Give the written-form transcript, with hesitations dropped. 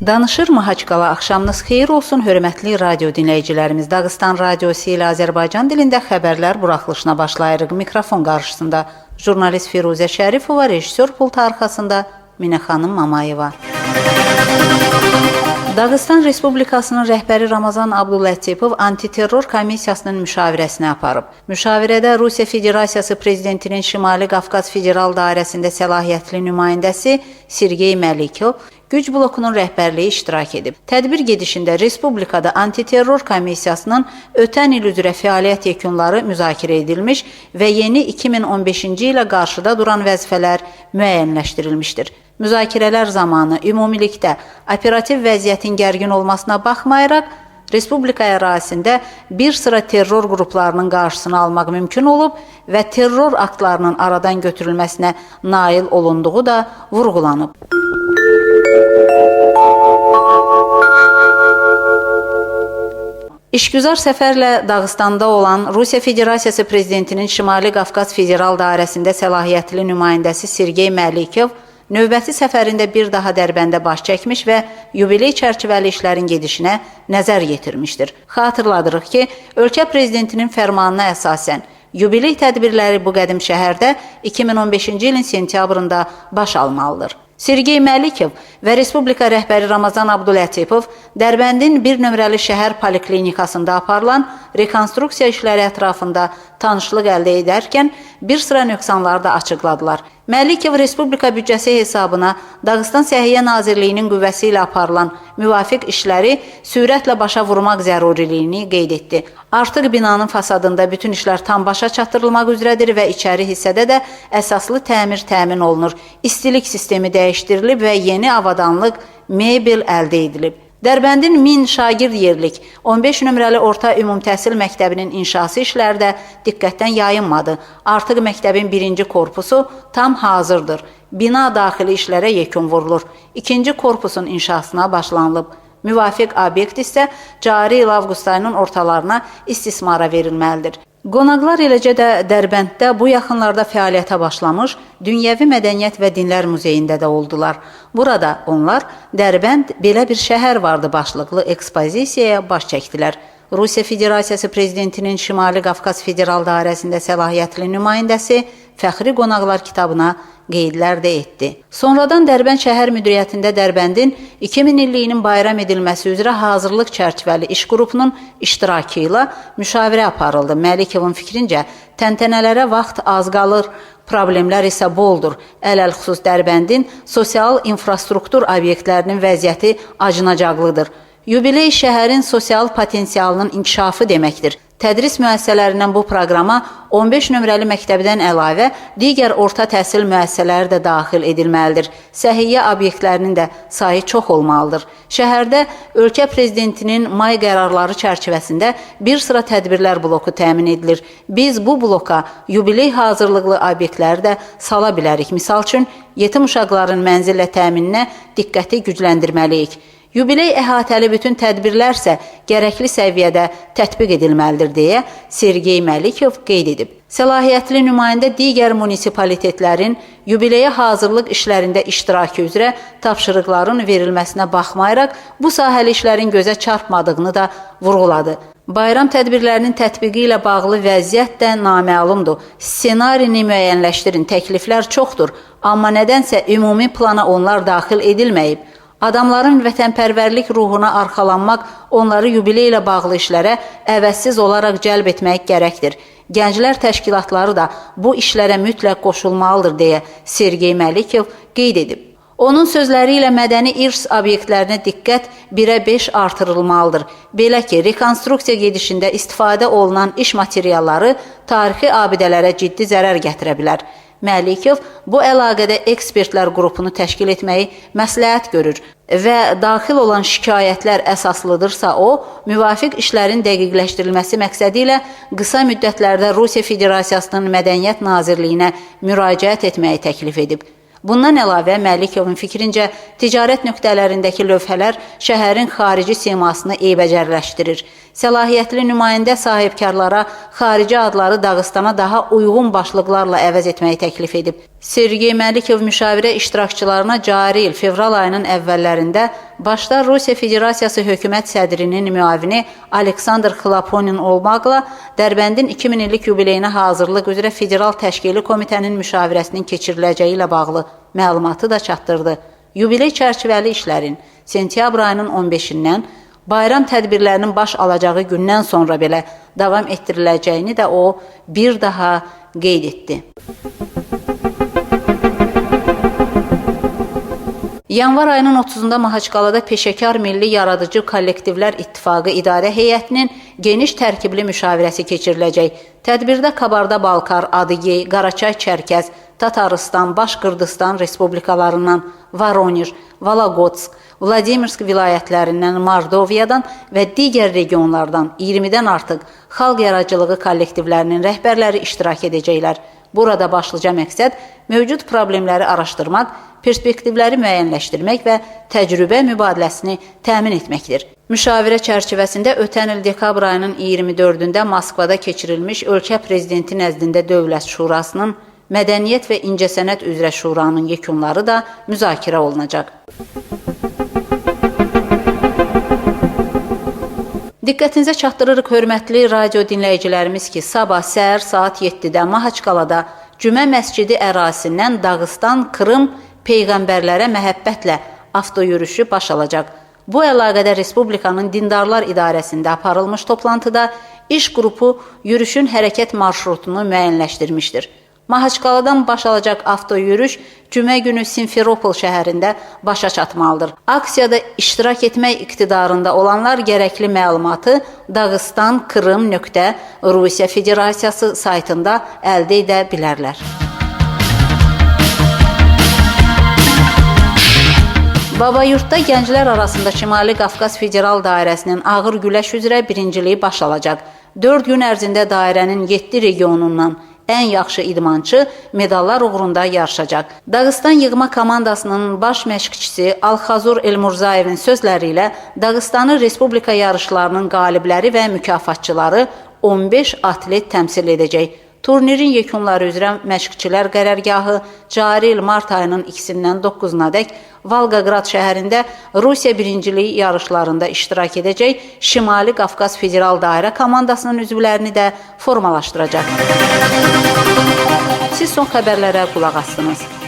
Danışır Mahaçqala, axşamınız xeyir olsun, hörmətli radio dinləyicilərimiz. Dağıstan radiosu ilə Azərbaycan dilində xəbərlər buraxılışına başlayırıq. Mikrofon qarşısında jurnalist Firuzə Şərifova, rejissor pultu arxasında Minə xanım Mamayeva. Dağıstan Respublikasının rəhbəri Ramazan Abdullatipov antiterror komissiyasının müşavirəsini aparıb. Müşavirədə Rusiya Federasiyası prezidentinin Şimali Qafqaz Federal Dairəsində səlahiyyətli nümayəndəsi Sergey Məlikov, güc blokunun rəhbərliyi iştirak edib. Tədbir gedişində Respublikada antiterror komissiyasının ötən il üzrə fəaliyyət yekunları müzakirə edilmiş və yeni 2015-ci ilə qarşıda duran vəzifələr müəyyənləşdirilmişdir. Müzakirələr zamanı ümumilikdə operativ vəziyyətin gərgin olmasına baxmayaraq, Respublika ərazisində bir sıra terror qruplarının qarşısını almaq mümkün olub və terror aktlarının aradan götürülməsinə nail olunduğu da vurğulanıb. İşgüzar səfərlə Dağıstanda olan Rusiya Federasiyası prezidentinin Şimali Qafqaz Federal Dairəsində səlahiyyətli nümayəndəsi Sergey Məlikov növbəti səfərində bir daha Dərbəndə baş çəkmiş və yubiley çərçivəli işlərin gedişinə nəzər yetirmişdir. Xatırladırıq ki, ölkə prezidentinin fərmanına əsasən yubiley tədbirləri bu qədim şəhərdə 2015-ci ilin sentyabrında baş almalıdır. Sergey Məlikov və Respublika rəhbəri Ramazan Abdullatipov Dərbəndin bir nömrəli şəhər poliklinikasında aparılan rekonstruksiya işləri ətrafında tanışlıq əldə edərkən bir sıra nöqsanları da açıqladılar. Məlikov Respublika büdcəsi hesabına Dağıstan Səhiyyə Nazirliyinin qüvvəsi ilə aparılan müvafiq işləri sürətlə başa vurmaq zəruriliyini qeyd etdi. Artıq binanın fasadında bütün işlər tam başa çatdırılmaq üzrədir və içəri hissədə də əsaslı təmir təmin olunur. İstilik sistemi dəyişdirilib və yeni avadanlıq, mebel əldə edilib. Dərbəndin 1000 şagird yerlik 15 nömrəli orta ümumtəhsil məktəbinin inşası işləri də diqqətdən yayınmadı. Artıq məktəbin birinci korpusu tam hazırdır. Bina daxili işlərə yekun vurulur. İkinci korpusun inşasına başlanılıb. Müvafiq obyekt isə cari il avqust ayının ortalarına istismara verilməlidir. Qonaqlar eləcə də Dərbənddə bu yaxınlarda fəaliyyətə başlamış Dünyəvi Mədəniyyət və Dinlər Muzeyində də oldular. Burada onlar Dərbənd belə bir şəhər vardı başlıqlı ekspozisiyaya baş çəkdilər. Rusiya Federasiyası prezidentinin Şimali Qafqaz Federal Dairəsində səlahiyyətli nümayəndəsi fəxri qonaqlar kitabına qeydlər də etdi. Sonradan Dərbənd şəhər müdiriyyətində Dərbəndin 2000 illiyinin bayram edilməsi üzrə hazırlıq çərçivəli iş qrupunun iştirakı ilə müşavirə aparıldı. Məlikovun fikrincə, təntənələrə vaxt az qalır, problemlər isə boldur. Ələl-xüsus Dərbəndin sosial infrastruktur obyektlərinin vəziyyəti acınacaqlıdır. Yubiley şəhərin sosial potensialının inkişafı deməkdir. Tədris müəssisələrindən bu proqrama 15 nömrəli məktəbdən əlavə digər orta təhsil müəssisələri də daxil edilməlidir. Səhiyyə obyektlərinin də sayı çox olmalıdır. Şəhərdə ölkə prezidentinin may qərarları çərçivəsində bir sıra tədbirlər bloku təmin edilir. Biz bu bloka yubiley hazırlıqlı obyektləri də sala bilərik. Misal üçün, yetim uşaqların mənzillə təmininə diqqəti gücləndirməliyik. Yubiley əhatəli bütün tədbirlər isə gərəkli səviyyədə tətbiq edilməlidir deyə Sergey Məlikov qeyd edib. Səlahiyyətli nümayəndə digər munisipalitetlərin yubileyə hazırlıq işlərində iştirakı üzrə tapşırıqların verilməsinə baxmayaraq bu sahəli işlərin gözə çarpmadığını da vurğuladı. Bayram tədbirlərinin tətbiqi ilə bağlı vəziyyət də naməlumdur. Ssenarini müəyyənləşdirin, təkliflər çoxdur, amma nədənsə ümumi plana onlar daxil edilməyib. Adamların vətənpərvərlik ruhuna arxalanmaq, onları yubiley ilə bağlı işlərə əvəzsiz olaraq cəlb etmək gərəkdir. Gənclər təşkilatları da bu işlərə mütləq qoşulmalıdır deyə Sergey Məlikov qeyd edib. Onun sözləri ilə mədəni irs obyektlərinə diqqət 1-ə 5 artırılmalıdır. Belə ki, rekonstruksiya gedişində istifadə olunan iş materialları tarixi abidələrə ciddi zərər gətirə bilər. Məlikov bu əlaqədə ekspertlər qrupunu təşkil etməyi məsləhət görür və daxil olan şikayətlər əsaslıdırsa o, müvafiq işlərin dəqiqləşdirilməsi məqsədi ilə qısa müddətlərdə Rusiya Federasiyasının Mədəniyyət Nazirliyinə müraciət etməyi təklif edib. Bundan əlavə Məlikovun fikrincə ticarət nöqtələrindəki lövhələr şəhərin xarici simasını eybəcərləşdirir. Səlahiyyətli nümayəndə sahibkarlara xarici adları Dağıstana daha uyğun başlıqlarla əvəz etməyi təklif edib. Sergey Məlikov müşavirə iştirakçılarına cari il fevral ayının əvvəllərində başda Rusiya Federasiyası hökumət sədrinin müavini Aleksandr Xlaponin olmaqla Dərbəndin 2000 illik yubileyinə hazırlıq üzrə Federal Təşkili Komitənin müşavirəsinin keçiriləcəyi ilə bağlı məlumatı da çatdırdı. Yubiley çərçivəli işlərin sentyabr ayının 15-dən bayram tədbirlərinin baş alacağı gündən sonra belə davam etdiriləcəyini də o bir daha qeyd etdi. Yanvar ayının 30-da Mahaçqalada Peşəkar Milli Yaradıcı Kollektivlər İttifaqı İdarə Heyətinin geniş tərkibli müşavirəsi keçiriləcək. Tədbirdə Kabarda-Balkar, Adıgey, Qaraçay-Çərkəz, Tatarıstan, Başqırdıstan respublikalarından, Voronej, Volgodsk, Vladimirsk vilayətlərindən, Mordoviyadan və digər regionlardan 20-dən artıq xalq yaradıcılığı kollektivlərinin rəhbərləri iştirak edəcəklər. Burada başlıca məqsəd mövcud problemləri araşdırmaq, perspektivləri müəyyənləşdirmək və təcrübə mübadiləsini təmin etməkdir. Müşavirə çərçivəsində ötən il dekabr ayının 24-də Moskvada keçirilmiş ölkə prezidenti nəzdində Dövlət Şurasının Mədəniyyət və İncəsənət üzrə Şuranın yekunları da müzakirə olunacaq. Diqqətinizə çatdırırıq hörmətli radio dinləyicilərimiz ki, sabah səhər saat 7-də Mahaçqalada Cümə məscidi ərazisindən Dağıstan Krım Peyğəmbərlərə məhəbbətlə avtoyürüşü baş alacaq. Bu əlaqədə Respublikanın Dindarlar İdarəsində aparılmış toplantıda iş qrupu yürüşün hərəkət marşrutunu müəyyənləşdirmişdir. Mahaçqaladan baş alacaq avtoyürüş cümə günü Simferopol şəhərində başa çatmalıdır. Aksiyada iştirak etmək iqtidarında olanlar gərəkli məlumatı Dağıstan Krım Rusiya Federasiyası saytında əldə edə bilərlər. Babayurtda gənclər arasında Şimali Qafqaz Federal Dairəsinin ağır güləş üzrə birinciliyi baş alacaq. 4 gün ərzində dairənin 7 regionundan ən yaxşı idmançı medallar uğrunda yarışacaq. Dağıstan yığma komandasının baş məşqçisi Alxazur Elmurzayevin sözləri ilə Dağıstanı Respublika yarışlarının qalibləri və mükafatçıları 15 atlet təmsil edəcək. Turnirin yekunları üzrə məşqçilər qərargahı cari il mart ayının 2-sindən 9-una dək Volqoqrad şəhərində Rusiya birinciliyi yarışlarında iştirak edəcək Şimali Qafqaz Federal Dairə komandasının üzvlərini də formalaşdıracaq. Siz son xəbərlərə qulaq asdınız.